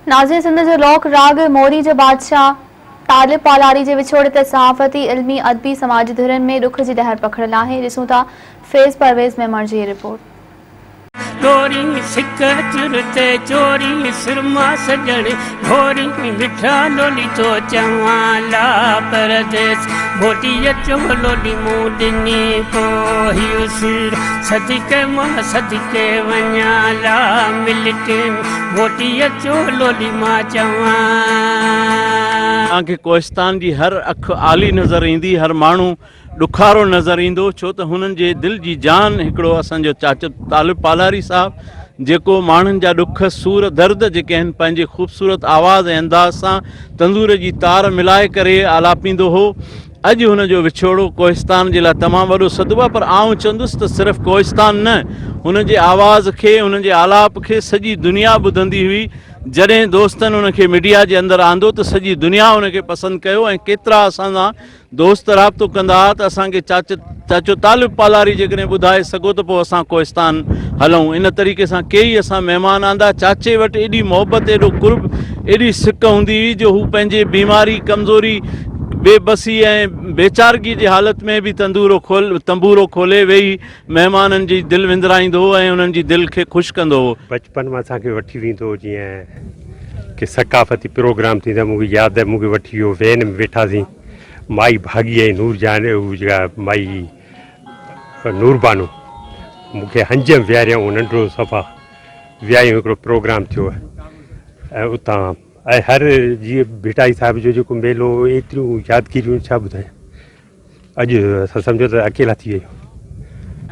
ناظرين سنڌ جو لوڪ راڳ موري جو بادشاهه طالب پالاري جي وڇوڙي تي صحافتي، علمي، ادبي، سماجي ڌرين ۾ ڏک جي لهر پکڙيل آهي، ڏسون ٿا فيض پرويز ميمڻ جي هي رپورٽ. ڏوري سڪ چر تي چوري سرما سڄڻ گهوري مٺا لولي ٿو چوان لا پرديس موٽي اچو لولي مون ڏني پو هيو سر صدقي مان صدقي وڃان لا ملٽين موٽي اچو لولي مان چوان. اوهان کي ڪوهستان جي هر اک آلي نظر ايندي، هر ماڻهو ڏکارو نظر ايندو، ڇو ته هنن جي دل جي جان هڪڙو اسان جو چاچو طالب پالاري صاحب جيڪو ماڻهن جا ڏک سور درد جيڪي آهن پنهنجي خوبصورت آواز ۽ انداز سان تندور جي تار ملائي ڪري آلاپيندو هو. اڄ هن جو وڇوڙو ڪوهستان جي لاء تمام وڏو صدمو آهي پر آئون چوندس ته صرف ڪوهستان نه هن جي آواز کي هن جي آلاپ کي سڄي دنيا ٻڌندي هئي جڏهن دوستن هن کي ميڊيا جي اندر آندو ته سڄي دنيا هن کي پسند ڪيو ۽ ڪيترا اسان سان دوست رابطو ڪندا هئا ته اسان کي چاچو طالب پالاري جيڪڏهن ٻڌائي سگهو ته پوء اسان ڪوهستان هلون ان طريقي سان ڪيئي اسان مهمان آندا چاچي وٽ ايڏي محبت ايڏو قرب ايڏي سڪ هوندي هئي جو هو پنهنجي بيماري ڪمزوري بي بسي ۽ بيچارگي جي حالت ۾ به تندورو کول تنبورو کولي ويهي مهمانن جي دل وندرائيندو هو ۽ انهن جي دل کي خوش ڪندو هو. بچپن مان اسان کي وٺي ويندو هو جيئن ڪي ثقافتي پروگرام ٿيندا مون کي ياد آهي مون کي وٺي ويو وين ۾ ويٺاسين مائي ڀاڳي ۽ نور جهان هو جيڪا مائي نوربانو مون کي هنج ۾ ويهاريائون ننڍڙو صفا ويهايون هڪڙو پروگرام ٿيو ۽ اتان ۽ هر جيئن ڀٽائي صاحب جو جيڪو ميلو هو ايتريون يادگيريون ڇا ٻڌايان اڄ اسان سمجهو ته اڪيلا ٿي ويا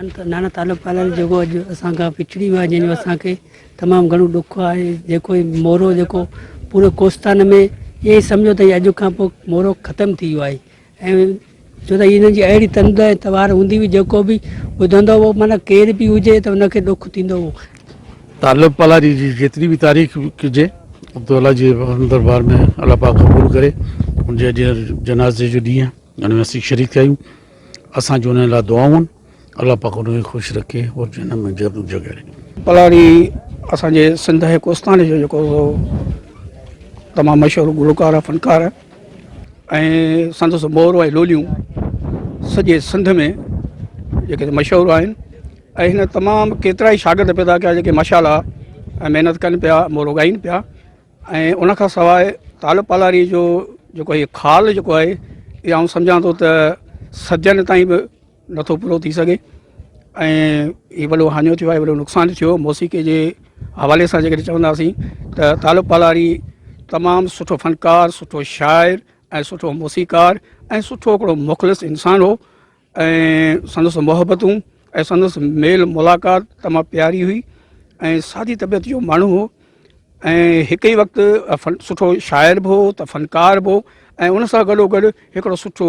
آهيون. نانا طالب پالاري جيڪو اڄ اسان کان وڇڙي ويو آهي جنهن جو اسان کي تمام گهڻو ڏک آهي جيڪو هي مورو جيڪو پوري ڪوستان ۾ ائين سمجهو ته اڄ کان پوء مورو ختم ٿي ويو آهي ۽ ڇو ته هنن جي اهڙي تند ۽ توار هوندي هئي جيڪو به ٻڌندو هو معنيٰ ڪير به هجي ته ان کي ڏک ٿيندو هو. طالب پالاري جي جيتري به تعريف ڪجي ته الله جي دربار ۾ الله پاڪ قبول ڪري ان جي اڄ جنازي جو ڏينهن ان ۾ اسين شريڪ ٿيا آهيون اسان جون انهن لاء دعائون آهن الله پاڪ انهن کي خوش رکي اور جنت ۾ جڳهه ڏي. پلاري اسان جي سنڌ ۽ ڪوستان جو جيڪو سو تمام مشهور گلوڪار فنڪار ۽ سندس مور ۽ لوليون سڄي سنڌ ۾ جيڪي مشهور آهن ۽ هن تمام ڪيترا ئي شاگرد پيدا ڪيا جيڪي ماشاء الله محنت ڪن پيا مورو ڳائين پيا ۽ ان کان سواء طالب پالاري جو جيڪو هي خال جيڪو آهي اهو آئون سمجهان ٿو ته صدين تائين به نٿو پورو ٿي سگهي ۽ هي وڏو هاڃو ٿيو آهي وڏو نقصان ٿيو موسيقي جي حوالي سان جيڪڏهن چونداسين ته طالب پالاري تمام سٺو فنڪار سٺو شاعر ۽ سٺو موسيقار ۽ سٺو هڪڙو مخلص انسان هو ۽ سندس محبتون ۽ سندس ميل ملاقات تمام پياري هئي ۽ سادي طبيعت جو ماڻهو هو ۽ هڪ ئي وقت سٺو شاعر به هو ته فنڪار به هو ۽ ان سان گڏو گڏ هڪڙو سٺو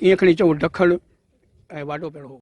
ائين کڻي چئون ڊکڻ ۽ واڍو پڻ هو.